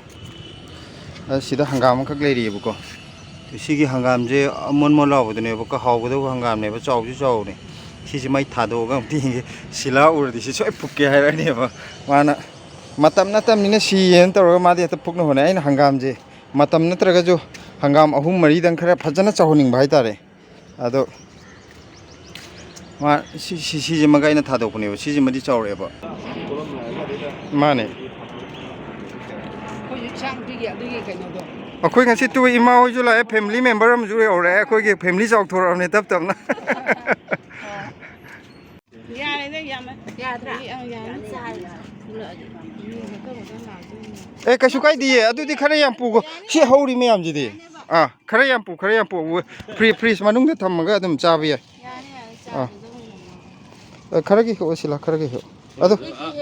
ꯑꯗ ꯁꯤꯗ ꯍꯪꯒꯥꯝ ꯑꯃꯈꯛ ꯂꯩꯔꯤꯑꯕꯀꯣ꯫ ꯁꯤꯒꯤ ꯍꯪꯒꯥꯝꯁꯦ ꯑꯃꯣꯟ ꯃꯣꯟ ꯂꯥꯎꯕꯗꯨꯅꯦꯕꯀꯣ, ꯍꯥꯎꯒꯗꯧꯕ ꯍꯪꯒꯥꯝꯅꯦꯕ, ꯆꯥꯎꯁꯨ ꯆꯥꯎꯕꯅꯦ꯫ ꯁꯤꯁꯦ ꯃꯩ ꯊꯥꯗꯣꯛꯑꯒ ꯑꯝꯇ ꯌꯦꯡꯒꯦ꯫ ꯁꯤꯂꯥ ꯎꯔꯗꯤ ꯁꯤ ꯁꯣꯏ ꯐꯨꯛꯀꯦ ꯍꯥꯏꯔꯛꯑꯅꯦꯕ꯫ ꯃꯥꯅ ꯃꯇꯝ ꯅꯠꯇꯕꯅꯤꯅ ꯁꯤꯌꯦꯅ ꯇꯧꯔꯒ ꯃꯥꯗꯤ ꯍꯦꯛꯇ ꯐꯨꯛꯅ ꯍꯣꯠꯅꯩ꯫ ꯑꯩꯅ ꯍꯪꯒꯥꯝꯁꯦ ꯃꯇꯝ ꯅꯠꯇ꯭ꯔꯒꯁꯨ ꯍꯪꯒꯥꯝ ꯑꯍꯨꯝ ꯃꯔꯤꯗꯪ ꯈꯔ ꯐꯖꯅ ꯆꯥꯎꯍꯟꯅꯤꯡꯕ ꯍꯥꯏꯇꯥꯔꯦ꯫ ꯑꯗꯣ ꯃꯥ ꯁꯤ, ꯁꯤ, ꯁꯤꯁꯤꯃꯒ ꯑꯩꯅ ꯊꯥꯗꯣꯛꯄꯅꯦꯕ, ꯁꯤꯁꯤꯃꯗꯤ ꯆꯥꯎꯔꯛꯑꯦꯕ꯫ ꯃꯥꯅꯦ꯫ ꯑꯩꯈꯣꯏꯁꯨ ꯏꯆꯥ ꯅꯨꯄꯤꯒꯤ ꯑꯗꯨꯒꯤ ꯀꯩꯅꯣꯗꯣ꯫ ꯑꯩꯈꯣꯏ ꯉꯁꯤ ꯇꯨ ꯏꯃꯥ ꯍꯣꯏꯁꯨ ꯂꯥꯛꯑꯦ, family member ꯑꯃꯁꯨ ꯌꯧꯔꯛꯑꯦ꯫ ꯑꯩꯈꯣꯏꯒꯤ family ꯆꯥꯎꯊꯣꯔꯛꯑꯕꯅꯦ ꯇꯞ ꯇꯞꯅ꯫ ꯌꯥꯔꯦꯗ, ꯌꯥꯝꯃꯦ꯫ ꯌꯥꯗ꯭ꯔꯥ? ꯑꯪ, ꯌꯥꯔꯦ꯫ ꯑꯦ, ꯀꯩꯁꯨ ꯀꯥꯏꯗꯤꯌꯦ꯫ ꯑꯗꯨꯗꯤ ꯈꯔ ꯌꯥꯝ ꯄꯨꯒꯣ꯫ ꯁꯤ ꯍꯧꯔꯤ ꯃꯌꯥꯝꯁꯤꯗꯤ꯫ ꯑꯥ, ꯈꯔ ꯌꯥꯝ ꯄꯨ, ꯈꯔ ꯌꯥꯝ ꯄꯨ꯫ ꯐ꯭ꯔꯤ-, ꯐ꯭ꯔꯤꯖ ꯃꯅꯨꯡꯗ ꯊꯝꯃꯒ ꯑꯗꯨꯝ ꯆꯥꯕ ꯌꯥꯏ꯫ ꯌꯥꯅꯤ, ꯌꯥꯅꯤ, ꯑꯥ꯫ ꯆꯥꯕꯗ ꯑꯗꯨꯝ ꯉꯝꯃꯣ꯫ ꯑ, ꯈꯔꯒꯤ ꯍꯦꯛꯑꯣ, ꯁꯤꯂꯥ, ꯈꯔꯒꯤ ꯍꯦꯛꯑꯣ꯫ ꯑꯗꯣ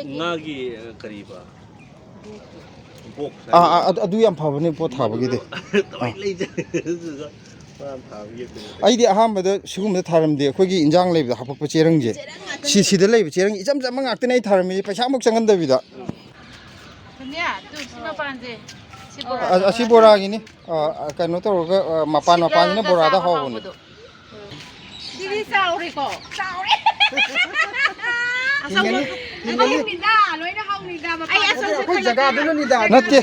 ꯉꯥꯒꯤ, ꯑ, ꯀꯔꯤꯕ? ꯕꯣꯛꯁ ꯑꯥ, ꯑꯥ, ꯍꯥꯏꯕ? ꯑꯗꯨ, ꯑꯗꯨ ꯌꯥꯝ ꯐꯕꯅꯦ, ꯄꯣꯠ ꯊꯥꯕꯒꯤꯗꯤ꯫ ꯀꯃꯥꯏꯅ ꯑꯥ꯫ ꯂꯩꯖꯔꯦ? ꯑꯗꯨꯗꯨꯒ ꯃꯥꯅ ꯊꯥꯕꯒꯤ ꯑꯩꯈꯣꯏ ꯑꯩꯗꯤ ꯑꯍꯥꯟꯕꯗ ꯁꯤꯒꯨꯝꯕꯗ ꯊꯥꯔꯝꯗꯦ꯫ ꯑꯩꯈꯣꯏꯒꯤ ꯏꯟꯖꯥꯡ ꯂꯩꯕꯗ ꯍꯥꯄꯛꯄ ꯆꯦꯔꯪꯁꯦ꯫ ꯆꯦꯔꯪ ꯉꯥꯛꯇꯅꯦ꯫ ꯁꯤ, ꯁꯤꯗ ꯂꯩꯕ ꯆꯦꯔꯪ ꯏꯆꯝ ꯆꯝꯕ ꯉꯥꯛꯇꯅꯦ ꯑꯩ ꯊꯥꯔꯝꯃꯤꯁꯦ, ꯄꯩꯁꯥꯃꯨꯛ ꯆꯪꯍꯟꯗꯕꯤꯗ꯫ ꯁꯣꯅꯤꯌꯥ, ꯇꯨ, ꯁꯤ ꯃꯄꯥꯟꯁꯦ꯫ ꯁꯤ ꯕꯣꯔꯥ꯫ ꯑ-, ꯑꯁꯤ ꯕꯣꯔꯥꯒꯤꯅꯤ꯫ ꯑ, ꯑ, ꯀꯩꯅꯣ ꯇꯧꯔꯒ, ꯑ, ꯃꯄꯥꯟ, ꯁꯤꯒ ꯃꯄꯥꯟꯁꯤꯅ ꯕꯣꯔꯥꯗ ꯆꯥꯕ ꯍꯥꯎꯕꯅꯦ꯫ ꯍꯥꯎꯕꯗꯣ꯫ ꯁꯤꯗꯤ ꯆꯥꯎꯔꯦꯀꯣ? ꯆꯥꯎꯔꯦ꯫ ꯑꯁꯪꯕ ꯍꯤꯡꯒꯅꯤ, ꯍꯤꯡꯒꯅꯤ꯫ ꯍꯧꯅꯤꯗ, ꯂꯣꯏꯅ ꯍꯧꯅꯤꯗ, ꯃꯄꯥꯟ ꯑꯩ ꯑꯁꯪꯕ ꯑꯩꯈꯣꯏ ꯈꯜꯂꯛꯀꯦ꯫ ꯖꯒꯥꯗꯨꯅꯅꯤꯗ꯫ ꯅꯠꯇꯦ,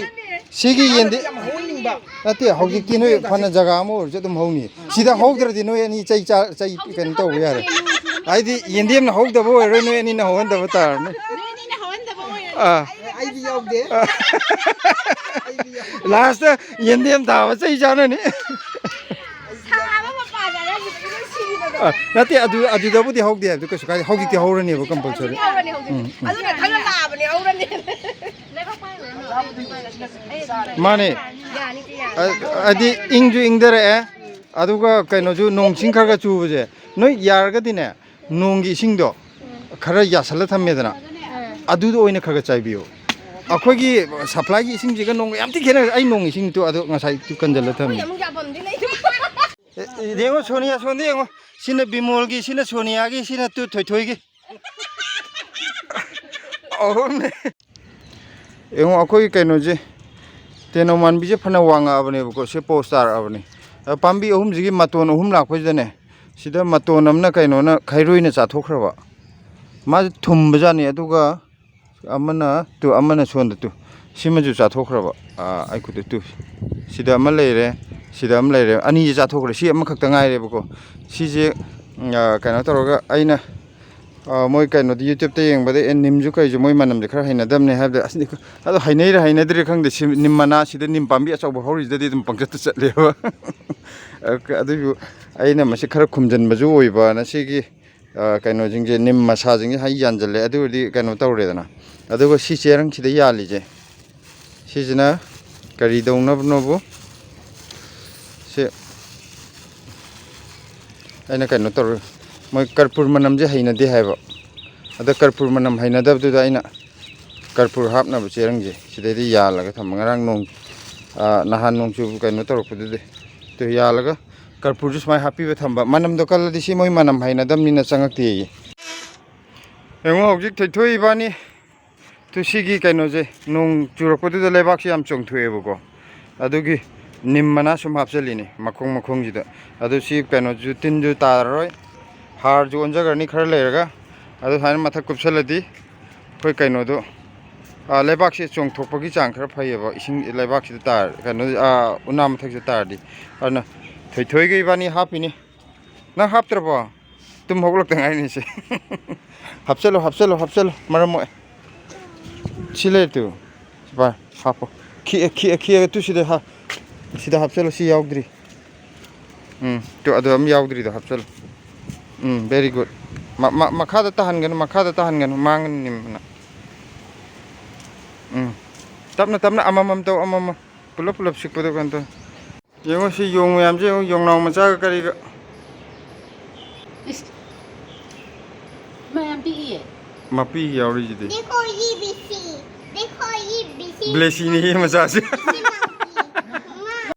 ꯁꯤꯒꯤ ꯌꯦꯟꯗꯤ-, ꯌꯥꯝ ꯍꯧꯍꯟꯅꯤꯡꯕ꯫ ꯅꯠꯇꯦ, ꯍꯧꯖꯤꯛꯇꯤ ꯅꯣꯏ ꯐꯅ ꯖꯒꯥ ꯑꯃ ꯑꯣꯏꯔꯁꯨ ꯑꯗꯨꯝ ꯍꯧꯅꯤ꯫ ꯁꯤꯗ ꯍꯧꯗ꯭ꯔꯗꯤ ꯅꯣꯏ ꯑꯅꯤ ꯆꯩ ꯆꯥ-, ꯆꯩ ꯀꯩꯅꯣ ꯇꯧꯕ ꯌꯥꯔꯦ꯫ ꯍꯥꯏꯗꯤ ꯌꯦꯟꯗꯦꯝꯅ ꯍꯧꯗꯕ ꯑꯣꯏꯔꯣꯏ, ꯅꯣꯏ ꯑꯅꯤꯅ ꯍꯧꯍꯟꯗꯕ ꯇꯥꯔꯅꯤ꯫ ꯅꯣꯏ ꯑꯅꯤꯅ ꯍꯧꯍꯟꯗꯕ ꯑꯣꯏꯔꯅꯤ꯫ ꯑꯥ꯫ ꯑꯩꯗꯤ ꯌꯥꯎꯗꯦ꯫ ꯑꯩꯗꯤ ꯌꯥꯎꯗꯦ꯫ ꯂꯥꯁꯇ ꯌꯦꯟꯗꯦꯝ ꯊꯥꯕ ꯆꯩ ꯆꯥꯅꯅꯤ꯫ ꯁꯥꯕ ꯃꯄꯥꯟ ꯑꯔꯥꯏꯕꯗꯒꯤ ꯂꯣꯏ ꯁꯤꯕꯗꯣ꯫ ꯑ, ꯅꯠꯇꯦ, ꯑꯗꯨ, ꯑꯗꯨꯗꯕꯨꯗꯤ ꯍꯧꯗꯦ ꯍꯥꯏꯕꯗꯨ ꯀꯩꯁꯨ ꯀꯥꯏꯗꯦ꯫ ꯍꯧꯖꯤꯛꯇꯤ ꯍꯧꯔꯅꯦꯕ ꯍꯧꯖꯤꯛ compulsory꯫ ꯍꯧꯔꯅꯤ, ꯍꯧꯖꯤꯛ꯫ ꯎꯝ, ꯎꯝ꯫ ꯑꯗꯨꯅ ꯈꯜꯂ ꯂꯥꯛꯑꯕꯅꯦ, ꯍꯧꯔꯅꯤ꯫ ꯃꯥꯅꯦ꯫ ꯌꯥꯅꯤ, ꯌꯥꯅꯤ꯫ ꯑ, ꯍꯥꯏꯗꯤ ꯏꯪꯁꯨ ꯏꯪꯊꯔꯛꯑꯦ, ꯑꯗꯨꯒ ꯀꯩꯅꯣꯁꯨ ꯅꯣꯡ ꯆꯤꯡ ꯈꯔ ꯈꯔ ꯆꯨꯕꯁꯦ, ꯅꯣꯏ ꯌꯥꯔꯒꯗꯤꯅꯦ, ꯅꯣꯡꯒꯤ ꯏꯁꯤꯡꯗꯣ ꯈꯔ ꯌꯥꯁꯜꯂ ꯊꯝꯃꯦꯗꯅ, ꯑꯗꯨꯗ ꯑꯣꯏꯅ ꯈꯔ ꯈꯔ ꯆꯥꯏꯕꯤꯌꯣ꯫ ꯑꯩꯈꯣꯏꯒꯤ supplyꯒꯤ ꯏꯁꯤꯡꯁꯤꯒ ꯅꯣꯡꯒ ꯌꯥꯝ ꯊꯤ ꯈꯦꯠꯅꯔꯦ꯫ ꯑꯩ ꯅꯣꯡ ꯏꯁꯤꯡꯗꯣ ꯑꯗꯣ ꯉꯁꯥꯏ ꯀꯟꯖꯜꯂ ꯊꯝꯃꯤ꯫ ꯑꯃꯨꯛ ꯌꯥꯐꯝꯗꯤ ꯂꯩꯇꯕ꯫ ꯑꯦ, ꯌꯦꯡꯉꯣ, ꯁꯣꯅꯤꯌꯥ, ꯁꯣꯝꯗ ꯌꯦꯡꯉꯣ꯫ ꯁꯤꯅ ꯕꯤꯃꯣꯜꯒꯤ, ꯁꯤꯅ ꯁꯣꯅꯤꯌꯥꯒꯤ, ꯁꯤꯅ ꯇꯨ ꯊꯣꯏꯊꯣꯏꯒꯤ꯫ ꯑꯍꯨꯝꯅꯦ꯫ ꯌꯦꯡꯉꯣ, ꯑꯩꯈꯣꯏꯒꯤ ꯀꯩꯅꯣꯁꯦ, ꯇꯦꯅꯧ ꯃꯥꯟꯕꯤꯁꯦ ꯐꯅ ꯋꯥꯡꯉꯛꯑꯕꯅꯦꯕꯀꯣ, ꯁꯤ post ꯇꯥꯔꯛꯑꯕꯅꯦ꯫ ꯑ, ꯄꯥꯝꯕꯤ ꯑꯍꯨꯝꯁꯤꯒꯤ ꯃꯇꯣꯟ ꯑꯍꯨꯝ ꯂꯥꯛꯄꯁꯤꯗꯅꯦ, ꯁꯤꯗ ꯃꯇꯣꯟ ꯑꯃꯅ ꯀꯩꯅꯣꯅ ꯈꯩꯔꯣꯏꯅ ꯆꯥꯊꯣꯛꯈ꯭ꯔꯕ꯫ ꯃꯥꯁꯦ ꯊꯨꯝꯕꯖꯥꯠꯅꯤ, ꯑꯗꯨꯒ ꯑꯃꯅ ꯇꯨ, ꯑꯃꯅ ꯁꯣꯝꯗ ꯇꯨ, ꯁꯤꯃꯁꯨ ꯆꯥꯊꯣꯛꯈ꯭ꯔꯕ꯫ ꯑꯥ, ꯑꯩ ꯈꯨꯠꯇ ꯇꯨ, ꯁꯤꯗ ꯑꯃ ꯂꯩꯔꯦ, ꯁꯤꯗ ꯑꯃ ꯂꯩꯔꯦ, ꯑꯅꯤꯁꯦ ꯆꯥꯊꯣꯛꯈ꯭ꯔꯦ, ꯁꯤ ꯑꯃꯈꯛꯇ ꯉꯥꯏꯔꯦꯕꯀꯣ꯫ ꯁꯤꯁꯦ, ꯎꯝ, ꯑꯥ, ꯀꯩꯅꯣ ꯇꯧꯔꯒ ꯑꯩꯅ, ꯑꯥ, ꯃꯣꯏ ꯀꯩꯅꯣꯗ YouTubeꯇ ꯌꯦꯡꯕꯗ, ꯑꯦ, ꯅꯤꯝꯁꯨ ꯀꯩꯁꯨ ꯃꯣꯏ ꯃꯅꯝꯁꯦ ꯈꯔ ꯍꯩꯅꯗꯕꯅꯦ ꯍꯥꯏꯕꯗ, ꯑꯁ, ꯑꯗꯣ ꯍꯩꯅꯩꯔꯥ ꯍꯩꯅꯗ꯭ꯔꯤꯔꯥ ꯈꯪꯗꯦ, ꯁꯤ ꯅꯤꯝ ꯃꯅꯥꯁꯤꯗ, ꯅꯤꯝ ꯄꯥꯝꯕꯤ ꯑꯆꯧꯕ ꯍꯧꯔꯤꯁꯤꯗꯗꯤ ꯑꯗꯨꯝ ꯄꯪꯆꯠꯇ ꯆꯠꯂꯦꯕ꯫ ꯑꯗꯨꯁꯨ ꯑꯩꯅ ꯃꯁꯤ ꯈꯔ ꯈꯨꯝꯖꯤꯟꯕꯁꯨ ꯑꯣꯏꯕꯅ ꯁꯤꯒꯤ ꯑ, ꯀꯩꯅꯣꯁꯤꯡꯁꯦ, ꯅꯤꯝ ꯃꯁꯥꯁꯤꯡꯁꯦ ꯍꯥꯏ ꯌꯥꯟꯁꯤꯜꯂꯦ꯫ ꯑꯗꯨ ꯑꯣꯏꯔꯗꯤ ꯀꯩꯅꯣ ꯇꯧꯔꯦꯗꯅ, ꯑꯗꯨꯒ ꯁꯤ ꯆꯦꯔꯪꯁꯤꯗ ꯌꯥꯜꯂꯤꯁꯦ, ꯁꯤꯁꯤꯅ ꯀꯔꯤꯗꯧꯅꯕꯅꯣꯕꯨ, ꯁꯤ ꯑꯩꯅ ꯀꯩꯅꯣ ꯇꯧꯔ, ꯃꯣꯏ ꯀꯔꯄꯨꯔ ꯃꯅꯝꯁꯦ ꯍꯩꯅꯗꯦ ꯍꯥꯏꯕ꯫ ꯑꯗ ꯀꯔꯄꯨꯔ ꯃꯅꯝ ꯍꯩꯅꯗꯕꯗꯨꯗ ꯑꯩꯅ ꯀꯔꯄꯨꯔ ꯍꯥꯞꯅꯕ ꯆꯦꯔꯪꯁꯦ ꯁꯤꯗꯩꯗ ꯌꯥꯜꯂꯒ ꯊꯝꯕ꯫ ꯉꯔꯥꯡ ꯅꯣꯡ, ꯑ, ꯅꯍꯥꯟ ꯅꯣꯡ ꯆꯨꯕ ꯀꯩꯅꯣ ꯇꯧꯔꯛꯄꯗꯨꯗꯤ, ꯑꯗꯨ ꯌꯥꯜꯂꯒ ꯀꯔꯄꯨꯔꯁꯨ ꯁꯨꯃꯥꯏꯅ ꯍꯥꯞꯄꯤꯕ ꯊꯝꯕ꯫ ꯃꯅꯝꯗꯣ ꯀꯜꯂꯗꯤ ꯁꯤ ꯃꯣꯏ ꯃꯅꯝ ꯍꯩꯅꯗꯕꯅꯤꯅ ꯆꯪꯉꯛꯇꯦꯌꯦ꯫ ꯌꯦꯡꯉꯣ, ꯍꯧꯖꯤꯛ ꯊꯣꯏꯊꯣꯏ ꯏꯕꯥꯅꯤ ꯇꯨ ꯁꯤꯒꯤ ꯀꯩꯅꯣꯁꯦ, ꯅꯣꯡ ꯆꯨꯔꯛꯄꯗꯨꯗ ꯂꯩꯕꯥꯛꯁꯦ ꯌꯥꯝ ꯆꯣꯡꯊꯣꯛꯑꯦꯕꯀꯣ, ꯑꯗꯨꯒꯤ ꯅꯤꯝ ꯃꯅꯥ ꯁꯨꯝ ꯍꯥꯞꯆꯜꯂꯤꯅꯤ ꯃꯈꯣꯡ ꯃꯈꯣꯡꯁꯤꯗ꯫ ꯑꯗꯨ ꯁꯤ ꯀꯩꯅꯣꯁꯨ, ꯇꯤꯟꯁꯨ ꯇꯥꯔꯔꯣꯏ, ꯍꯥꯔꯁꯨ ꯑꯣꯟꯖꯈ꯭ꯔꯅꯤ ꯈꯔ ꯂꯩꯔꯒ꯫ ꯑꯗꯨ ꯁꯨꯃꯥꯏꯅ ꯃꯊꯛ ꯀꯨꯞꯁꯜꯂꯗꯤ ꯑꯩꯈꯣꯏ ꯀꯩꯅꯣꯗꯣ, ꯑꯥ, ꯂꯩꯕꯥꯛꯁꯦ ꯆꯣꯡꯊꯣꯛꯄꯒꯤ ꯆꯥꯡ ꯈꯔ ꯐꯩꯌꯦꯕ, ꯏꯁꯤꯡ ꯂꯩꯕꯥꯛꯁꯤꯗ ꯇꯥꯔ, ꯀꯩꯅꯣ, ꯑꯥ, ꯎꯅꯥ ꯃꯊꯛꯁꯤꯗ ꯇꯥꯔꯗꯤ꯫ ꯑꯗꯨꯅ ꯊꯣꯏꯊꯣꯏꯒ ꯏꯕꯥꯅꯤ ꯍꯥꯞꯄꯤꯅꯤ꯫ ꯅꯪ ꯍꯥꯞꯇ꯭ꯔꯕꯣ? ꯇꯨꯝ ꯍꯧꯒꯠꯂꯛꯇ ꯉꯥꯏꯔꯤꯅꯦ ꯁꯦ꯫ ꯍꯥꯞꯆꯜꯂꯣ, ꯍꯥꯞꯆꯜꯂꯣ, ꯍꯥꯞꯆꯜꯂꯣ, ꯃꯔꯝ ꯃꯣꯛꯑꯦ꯫ ꯁꯤ ꯂꯩꯔꯦ ꯇꯨ꯫ ꯁꯤ ꯄꯥꯏ, ꯍꯥꯞꯄꯣ꯫ ꯈꯤꯛꯑꯦ, ꯈꯤꯛꯑꯦ, ꯈꯤꯛꯑꯒ ꯇꯨ ꯁꯤꯗ ꯍꯥ-, ꯁꯤꯗ ꯍꯥꯞꯆꯜꯂꯣ, ꯁꯤ ꯌꯥꯎꯗ꯭ꯔꯤ꯫ ꯎꯝ, ꯇꯨ ꯑꯗꯨ ꯑꯃ ꯌꯥꯎꯗ꯭ꯔꯤꯗꯣ ꯍꯥꯞꯆꯜꯂꯣ꯫ ꯎꯝ, very good꯫ ꯃ-, ꯃ-, ꯃꯈꯥꯗ ꯇꯥꯍꯟꯒꯅꯨ, ꯃꯈꯥꯗ ꯇꯥꯍꯟꯒꯅꯨ, ꯃꯥꯡꯉꯅꯤ ꯅꯤꯝꯅ꯫ ꯎꯝ꯫ ꯇꯞꯅ, ꯇꯞꯅ ꯑꯃꯃꯝ ꯇꯧ, ꯑꯃꯃꯝ꯫ ꯄꯨꯂꯞ, ꯄꯨꯂꯞ ꯁꯤꯛꯄꯗꯣ ꯀꯩꯅꯣ ꯇꯧ꯫ ꯌꯦꯡꯉꯣ ꯁꯤ ꯌꯣꯡ ꯃꯌꯥꯝꯁꯦ ꯌꯦꯡꯉꯣ, ꯌꯣꯡꯅꯥꯎ ꯃꯆꯥꯒ ꯀꯔꯤꯒ꯫ ꯏꯁ, ꯃꯌꯥꯝ ꯄꯤꯛꯏꯌꯦ꯫ ꯃꯄꯤ ꯌꯥꯎꯔꯤꯁꯤꯗꯤ꯫ देखो ये बिस्सी, देखो ये बिस्सी। ꯕ꯭ꯂꯦꯁꯤꯅꯤ ꯃꯆꯥꯁꯦ꯫